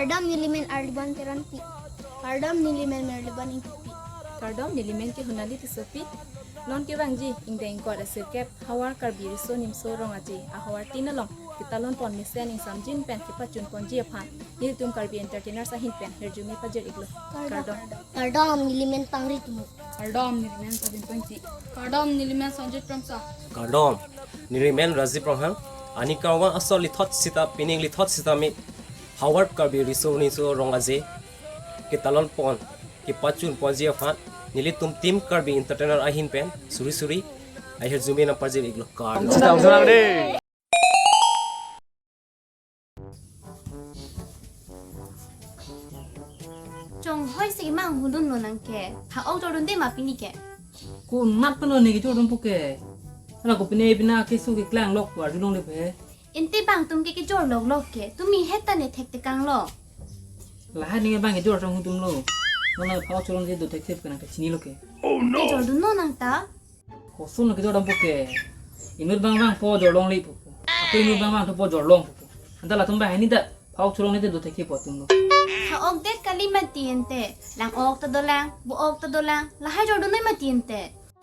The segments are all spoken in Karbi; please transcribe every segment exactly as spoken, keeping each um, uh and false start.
Kardom, nelimen Arliban Teronpi. Kardom, nelimen Merliban Ingtipi. Kardom, nelimen ke Honali Tissopi. Non kevangji ingdeng ingkoi ra sirkep Havar Karbi Riso Nimso Rong Aje ahavar tin along ketalon pon mesen ingsamjin pen kepachun ponji aphan nelitum Karbi Entertainers ahin pen hirjume pajir-iklo. Kardom. Kardom. Kardom, nelimen Pangri Timung. Kardom, nelimen Sabin Pangsi. Kardom, nelimen Sanjit Promsa. Kardom, nelimen Rajiv Ronghang. Ani karwa asor lithot sita pining lithot sita mi Havar Karbi Riso Nimso Rong Aje ketalon pon kepachun ponji aphan nelitum Team Karbi Entertainer ahin pen suri suri ahirjume nangpajir-iklo. Kardom. Chonghoi si imang hulun lo nangke. Pha-ok jordunde ma pini ke? Konat pano ne kejordunpo ke. Hala ko pine pina keso keklang lok ko arjulongle pe. Ante bang atum ke kejor lok lok ke. Tumi heta ne thektekang lo. Lahai ne bang kejor chonghoi atum lo. Nona pha-ok jordunde do thekthep ke nang kachinilo ke. Kejordun lo nang ta. Koson lo kejordampo ke. Inut bang vangpo jorlongle pupo. Ako inut bang vangthupo jorlong pupo. Anta latum bang hini ta pha-ok jordunde do thekthepo atum lo. Pha-ok det kali mati ante. Lang-ok ta dolang, bo-ok ta dolang. Lahai jordun noi mati ante.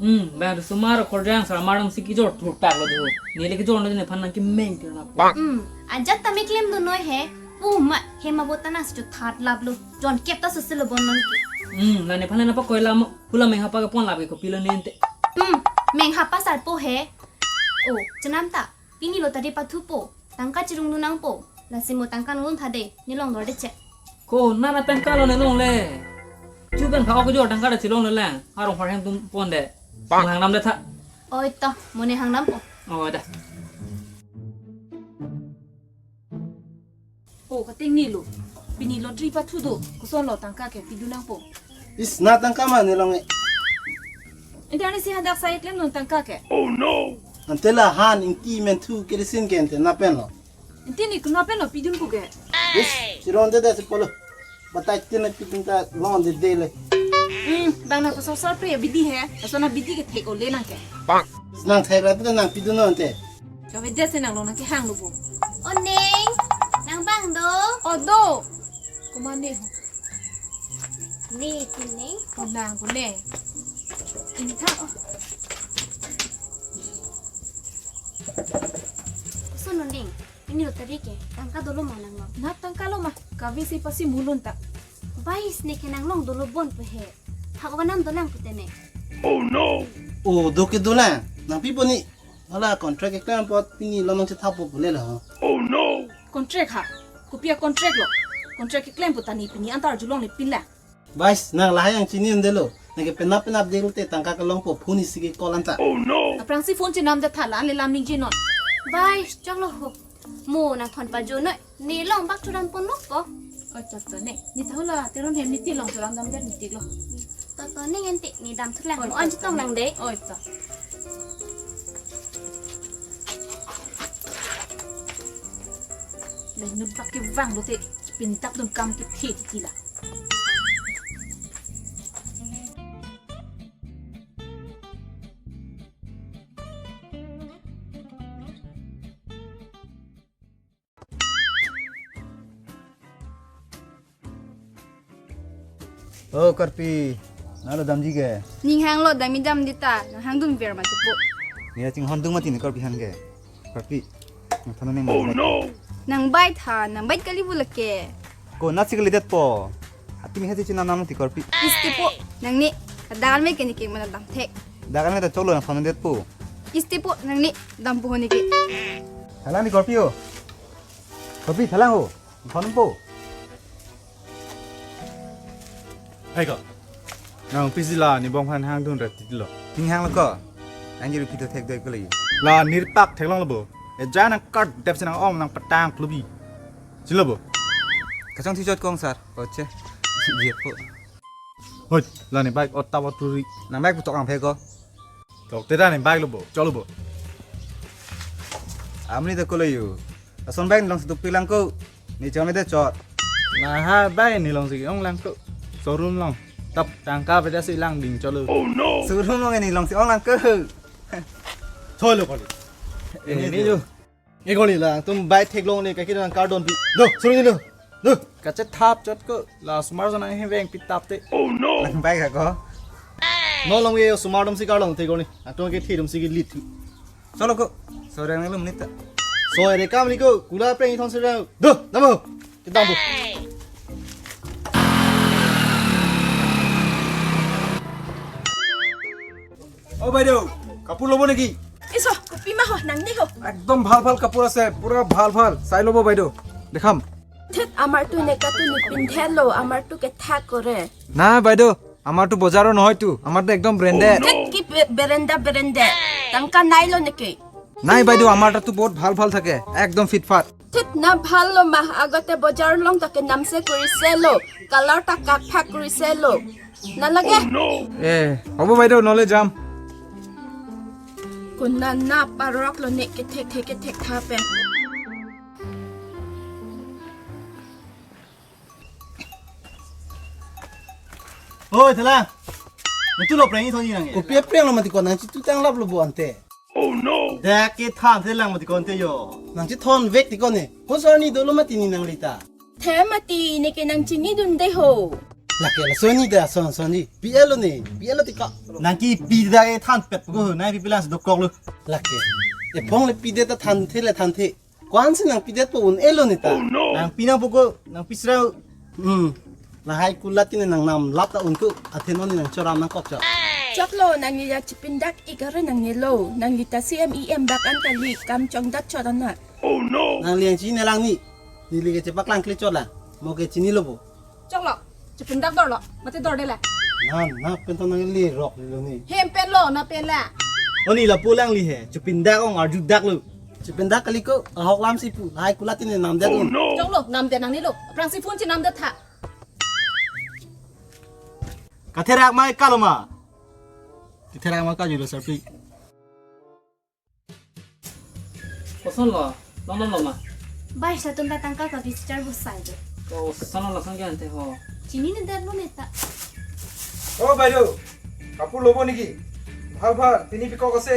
Hmm, bang tu sumar khorjang sarmar nang si kejor thurtak lo do. Neli kejordunde nephan nang kemeng tirna. Hmm, ajat tame klemdun noi he. Puma hema botana si chu that lap lo. Jonkep ta sese lo bon non ke. Hmm, la nephan nangpakoi lamo. Hula menghapa kepon lap ke kopilo ne ante. Hmm, menghapa sarpo he. Oh, chenam ta. Pini lottery pathupo. Tangka chirungdun nangpo. Lasi mo tangka nungnung tha de. Ne longdorde che. Konat atangka lo ne longle. Chuban pha-ok kejor tangka ta chilongle lang. Arong pharhem atum ponde. Mo hangdamde tha. Oi to, mo ne hangdampo. Oi da. Oh, kating ni lo. Pini lottery pathu do. Koson lo tangka ke pidun nangpo. Is, na tangka ma ne longle. Ante ani si hadak sai klemdun tangka ke. Ante la han ingti menthu keresin ke ante na pen lo. Ante ne konat pen lo pidunpo ke. Is, chironde de si polo. Batai tin na pidun ta longde de le. Hmm, bang na kosor sor pre bidi he. Aso na bidi ke thek ole nang ke. Is, nang thek ra tu nang pidun lo ante. Kave det si nang lo nang kehang lo bo. O Neng, nang bang do? O do. Komat ne ho? Ne, tin Neng. O nang ko ne. Ini tha. Koson lo Neng, pini lottery ke, tangka dolo ma nang lo? Na tangka lo ma, kave si pasi mulun ta. Bais ne ke nang long dolo bon pe he. Hak wanam dolang pute ne. Oh no. Oh, do ke dolang. Nang pipo ni. Hala contract keklem apot pini lomang chethapo pule lo. Oh no! Contract ha? Kopi a-contract lo? Contract keklempo ta ne pini antar arjulongle pin la. Bais, nang lahai yang chini undelo. Nang ke penap penap degel te tangka kelongpo phone isi ke call anta. Oh no! Aphrangsi phone chenamde tha la, an le lam ningje non. Bais, choklo ho. Mo nang thon pajo noi. Ne long bak chodam pon lo ko. Oi, to to ne. Ne tha hula Teron hem ne ti long chodam damdet ne ti lo. To to ne ante ne dam thulang. Oi, mo to an to chetong ne lang de. Oi, to. Le nut bak kevang lote pintak dun kam kethe titi la. O Karpi, nalo damji ke? Ning hanglo damji damji ta, nang hangdun ver mati po. Nia chinghondun mati ne Karpi hang ke. Karpi, nang thana neng. Oh no! Nang bait ha, nang bait kali bu lake. Konat si kalidet po. Atimi hati chinam nam ti Karpi. Isti po, nang ne, dagan me ke ne ke mana dam thek. Dagan me ta choklo nang thana det po. Isti po, nang ne, dam po ne ke. Thalang ni Karpi o. Karpi, thalang ho. Thon po. Hai ko. Nang pisi la ne bong phan hangdun rat ti lo. Ning hanglo ko. Nang jiru pito thek doi ko le. La nirpak theklonglo bo. E ja nang card dep si nang om nang patang klubi. Chilo bo. Kachong thi chot kong sir. Oche. Ji po. Hoi, la ne bike ot tawa turi. Nang bike putok ang phe ko. Tok te da ne bike lo bo, cholo bo. Amni de kolo yu. Ason bike nilong si tupi lang ko. Ne chame de chot. Na ha bike nilong si ong lang ko. Showroom long. Tap tangka beda si lang ding cholo. Oh no. Showroom long nilong si ong lang ko. Cholo koli. Ini lu. Ekoni la, tum bike theklongle kaki nang card don pi. Do, suru ni do. Duh, kachethap chot ko, la osomar ason nanghe veng pitap te. Oh no. Nang bai ka ko. No long ye osomar atum si karlong te ko ni. Atum ke thi atum si ke lit. Cholo ko. Sorry nang lo menit ta. Sorry kam ni ko, kula preng ithon sira. Duh, namo. Kedam bu. অ বাইদেউ, কাপোৰ ল'ব নেকি? ইছ, কপি মা হ, নাংনি হ। একদম ভাল ভাল কাপোৰ আছে, পুৰা ভাল ভাল। চাই ল'ব বাইদেউ, দেখাম। ধেত, আমাৰতো এনেকাতো নিপিন্ধে ল, আমাৰতো কেথা কৰে। নাই বাইদেউ, আমাৰতো বজাৰৰ নহয়তো, আমাৰতো একদম ব্ৰেণ্ডেড। ধেত, কি বে-, বেৰেণ্ডা বেৰেণ্ডা? Tangka nai lo neke? নাই বাইদেউ, আমাৰ তাততো বহুত ভাল ভাল থাকে, একদম ফিটফাট। Thit na bhal lo ma, agote bojar long ta ke namse kurise lo, color ta kakphak kurise lo. Nalage? এ, হ'ব বাইদেউ, নহ'লে যাম। Kuna na parok lo ne kethek thek kethek thape. Oi, thala. Itu lo preng ithon nangke. Kopi preng lo mati ko nangchitutang lap lo bo ante. Dak ke than thelang mati ko ante yo. Nangchithon vek ti ko ne. Ko soni dolo mati ni nang lita. The mati neke nangchinidunde ho. Lake la soni da son soni. Pi-et lo ne. Pi-et lo ti ko. Nangkipi dak ke thanpet ko nangpi pilang si dokok lo. Lake. Ephong le pidet ta thanthe le thanthe. Ko-an si nangpidet po un-e lo ne ta. Nangpi nangpo ko, nangpi srau. Hmm. Lahai kulat ti ne nangnam lap ta un ko, athe non ne nangchoram nangkok chot. Choklo, nangli ya chipindak ik are nangnelo, nangli ta C M E M bak an kali, kam chongdat chot ana. Nangli yang chinilang ni. Neli ke chepaklangkle chot la. Mo ke chinilo bo. Choklo, chipindak dorlo, mate dorde la. Na, na pen to nangli rok lo ni. Hem pen lo, na pen la. Oni lapu lang li he, chipindak ong arjudak lo. Chipindak kali ko, ahok lam si pu, lahai kulat ti ne namdet lo. Choklo, namdet nangnilo. Aphrangsi phone chinamdet tha. Katherak mai kaloma. Katherak mai kajulo sarpi. Koson lo, long long lo ma. Bais latum ta tangka ka visitor bus sai de. Koson lo lason ke ante ho. Chininedet lo ne ta. অ বাইদেউ, কাপোৰ ল'ব নেকি? ভাল ভাল, পিন্ধি পিকক আছে।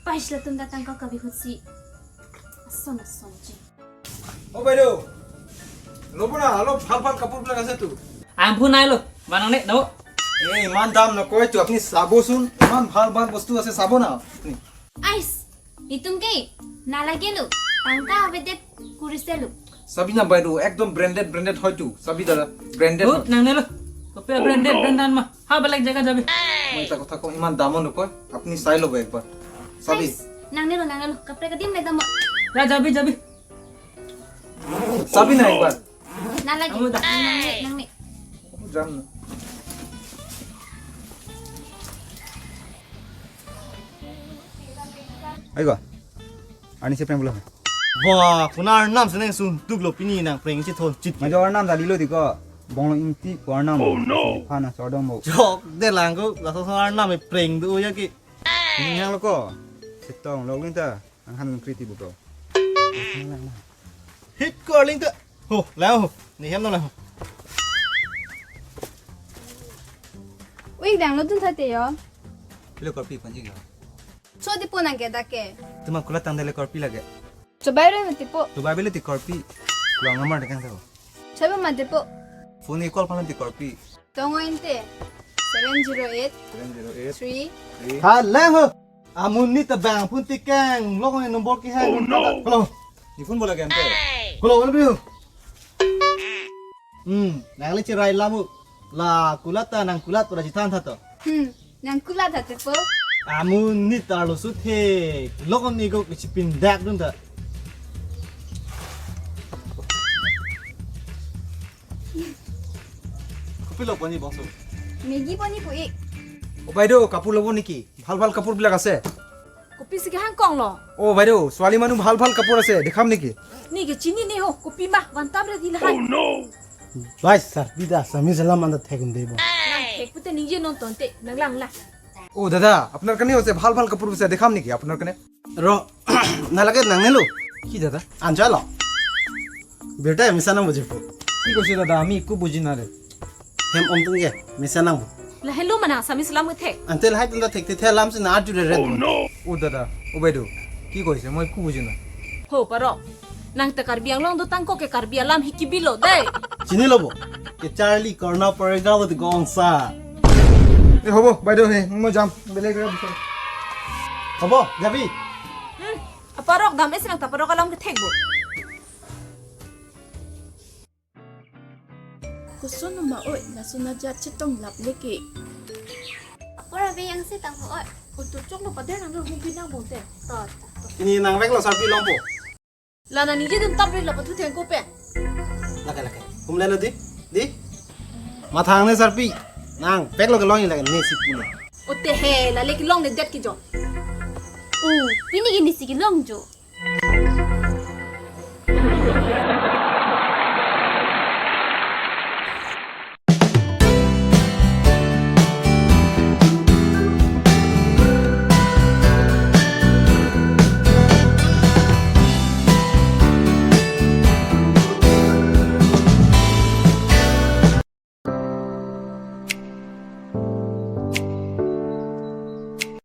Bais latum ta tangka ka bihutsi. Ason ason ji. অ বাইদেউ, ল'ব না, অলপ ভাল ভাল কাপোৰবিলাক আছেতো। Ang phu nai lo, manang ne, do. এই ইমান দাম নকয়তো, আপুনি চাবচোন, ইমান ভাল ভাল বস্তু আছে, চাব না আপুনি। Ais, itum ke, nalage lo, tangka avedet kurise lo. চাবি না বাইদেউ, একদম ব্ৰেণ্ডেড, ব্ৰেণ্ডেড হয়তো, চাবি দাদা, branded. Oh, nang ne lo. Kopi branded, branded ma. Ha, বেলেগ জেগা যাবি। মই এটা কথা কওঁ, ইমান দামো নকয়, আপুনি চাই ল'ব একবাৰ। চাবি। Ais, nang ne lo, nang ne lo, kapre kadim le damo. যা, যাবি, যাবি। চাবি না একবাৰ। Nalage. Ang uda. Nang ne, nang ne. যাম না। Ayo, ani si preng bula. Wah, kuna arnam seneng sung tuk lo pini nang preng si thon chit. Majo arnam dali lo di ko. Bong lo ingti ko arnam. Oh no. Pha na chodong mo. Chok de lang ko, laso so arnam e preng do ya ki. Ini yang lo ko. Setong lo linta. Ang han kriti buko. Hit ko linta. Ho, lao ho. Ni hem no lao ho. Wik dang lo tun thate yo. Lo korpi panji ga. Cho di po nang ke dak ke. Tuma kula tang dele korpi lage. Chobai re mati po. Chobai bele ti korpi. Kula ngamar dekang tho. Chobai mati po. Phone call pan ti korpi. Tongo inte. Seven zero eight. Seven zero eight. Three. Three. Ha, lang ho. Amun ni tabang phone tikang. Lo ko number ki ha. Oh no. Hello. Ni phone bola ke ante. Hello, hello. Hmm, nang le chirai lamu. La kulat ta nang kulat pura chithan tha to. Hmm, nang kulat tha te po. Amun ni tarlo sut he. Lokon ni go kichipin dak dun ta. Kopi lo pani bongso. Maggi pani po ik. অ বাইদেউ, কাপোৰ ল'ব নেকি? ভাল ভাল কাপোৰবিলাক আছে। Kopi si kehang kong lo. অ বাইদেউ, ছোৱালী মানুহ ভাল ভাল কাপোৰ আছে, দেখাম নেকি? Ni ke chini ni ho, kopi ma, van tam re di lahai. Bai sar, bida sami salam anda thek un debo. Nang thek pute ningje non tonte, nang lang la. অ দাদা, আপোনাৰ কাৰণে হৈছে ভাল ভাল কাপোৰ আছে, দেখাম নেকি আপোনাৰ কাৰণে? Ro, nalage nang ne lo. কি দাদা? Ancha lo. Beta misa nang buji po. কি কৈছে দাদা? আমি একো বুজি নারে। Hem om tung ke, misa nang bu. Lahelo mana sami salam ke thek. Ante lahai tunda thek te the lam si na arju re re. অ দাদা, অ বাইদেউ, কি কৈছে? মই একো বুজি নাই। Ho paro. Nang ta Karbi Anglong dotang ko ke Karbi alam hiki bilo dei. Chinilo bo. Ke Charlie Karna Parega lo de gongsa. এ হ'ব বাইদেউ, হে মই যাম, বেলেগ জেগা বিচাৰিম। Hobo, jabi. Hmm, aparok dam esi nang ta aparok alam kethek bo. Koson ma oi, lason ajat chetong lap leke. Apor ave yang si tang ho oi. Utu chok lo pader nang lo mungkin nang bonte. To, to, to. Ini nang vek lo sarpi longpo. La nang ningje dun tap ri la pathu thengko pen. Lake, lake. Kumle lo di, di. Mathang ne sarpi. Nang vek lo kelong lake ne si pulo. Ote he, la lek long ne det ki jo. Oh, pini gini si kelong jo.